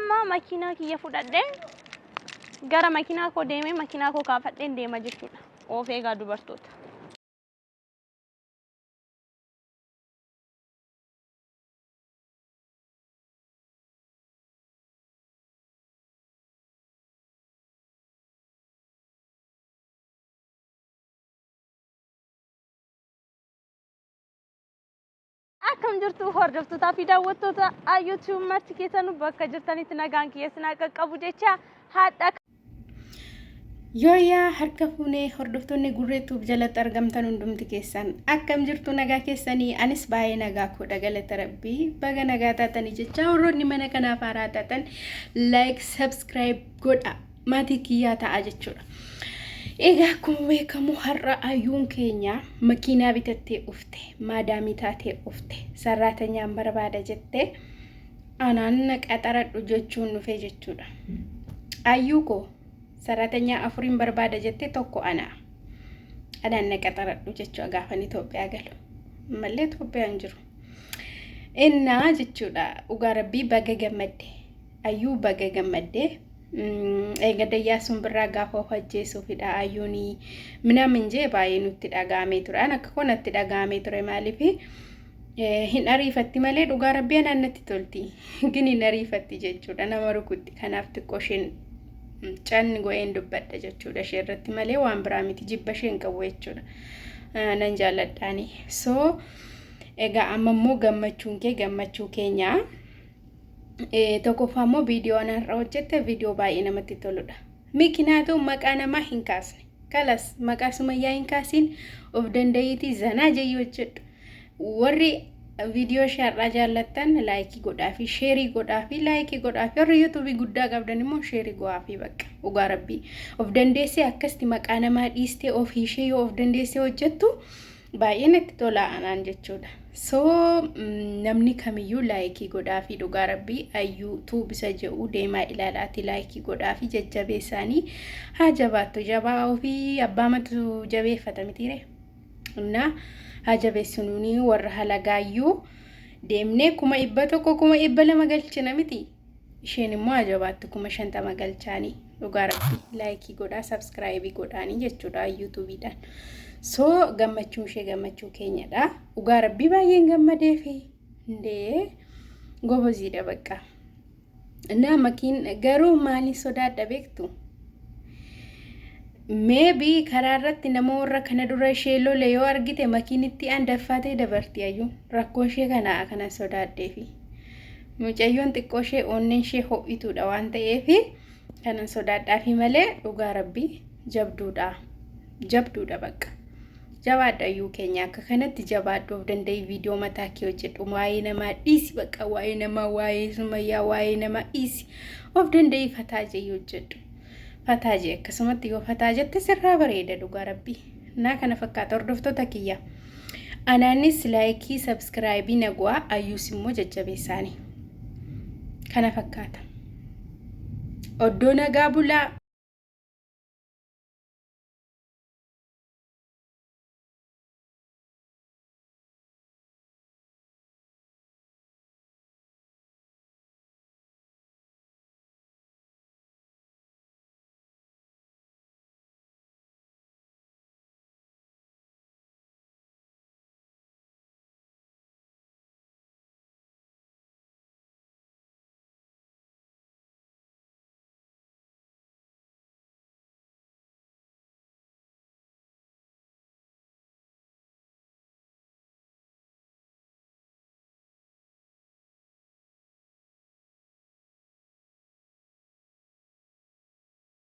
Amma makiinaa kiyya fudhadhee gara makiinaa koo deemee makiinaa koo kaafadheen deema jechuudha. Of eegaa dubartoota. Akkam jirtu hordoftootaa fi daawwattoota YouTube marti keessanuu bakka jirtanitti nagaan kiyya isin haa qaqqabu jecha haadha Yooyaa harka fuunee hordoftoonni Gurree Tuub jalatti argamtan hundumti keessan akkam jirtu nagaa keessanii anis baay'ee nagaa koodha galata rabbii baga nagaa taatanii jecha warroonni mana kanaaf haaraa taatan like subscribe godha maatii kiyyaa ta'a jechuudha. Egaa akkuma beekamu har'a ayyuun keenya makiinaa bitattee ufte maadaamii taatee ufte sarraatanyaan barbaada jettee anaan na qaxaradhu jechuun dhufe jechuudha. Ayyuu koo sarratanyaa afuriin barbaada jettee tokko anaa. Anaan na qaxaradhu jechuudha gaafan Itoophiyaa galu. Ammallee Itoophiyaan jiru. Innaa jechuudha dhugaa rabbii baga gammadde. Ayyuu baga gammadde. Eega dayyaasuun birraa gaafa of ajjeesuufidha ayyuun minaamin jee baay'ee nutti dhaga'amee ture. An akka koo natti dhaga'amee ture maaliifi hin ariifatti malee dhugaa rabbii anaan natti tolti. Gin hin ariifatti jechuudha nama rukutti. Kanaaf xiqqoo isheen canni go'een dubbadha jechuudha ishee irratti malee waan biraa miti jibba ishee hin qabu jechuudha. Nan jaalladhaani. So egaa amma immoo gammachuun kee gammachuu keenyaa. Tokkoffaa immoo viidiyoo ana har'a hojjette viidiyoo baay'ee namatti toludha. Mikinaatu maqaa namaa hin kaasne. Kalas maqaa sumayyaa hin kaasiin of danda'iitii zanaa jedhii hojjedhu. Warri viidiyoo ishee har'aa jaallattan laayikii godhaafi sheerii godhaafi laayikii godhaafi warri yuutuubii guddaa qabdan immoo sheerii go'aafi bakka dhugaa rabbii of dandeessee akkasitti maqaa namaa dhiistee ofii ishee yoo of dandeessee hojjettu baay'ee natti tola anaan jechuudha. So namni kamiyyuu laayikii godhaafi dhugaa rabbii ayyuu tuub isa jedhu deemaa ilaalaati laayikii godhaafi jajjabeessaanii haa jabaattu jabaa ofii abbaa matu jabeeffata mitiire. Innaa haa jabeessinuuni warra halagaayyuu deemnee 100,000 200,000 galchina miti. Isheen immoo haa jabaattu 50,000 galchaanii dhugaa rabbii laayikii godhaa sabskraayibii godhaanii jechuudha yuutuubiidhaan. So gammachuun ishee gammachuu keenyadha. Dhugaa rabbii baay'een gammadeefi ndee goboziidha bakka. Innaa makiin garuu maaliin sodaadha beektu? Maybe karaa irratti nama warra kana dura ishee lole yoo argite makiinitti an daffaatee dabarti ayyuun rakkoon ishee kana kana sodaadheefi. Mucayyoon xiqqoo ishee onneen ishee ho'ituudha waan ta'eef kanan sodaadhaafi malee dhugaa rabbii jabduudha. Jabduudha bakka. Jabaadhu ayyuu keenya akka kanatti jabaadhu of danda'i viidiyoo mataa kee hojjedhu waa'ee namaa dhiisi bakka waa'ee namaa waa'ee sumayyaa waa'ee namaa dhiisi of danda'i fataa jedhi hojjedhu. Fataa jee akkasumatti yoo fataa jette sirraa bareeda dhugaa rabbii. Naa kana fakkaata hordoftoota kiyya. Anaanis laayikii sabskraayibii na go'aa ayyuus immoo jajjabeessaani. Kana fakkaata. Oddoo nagaa bulaa.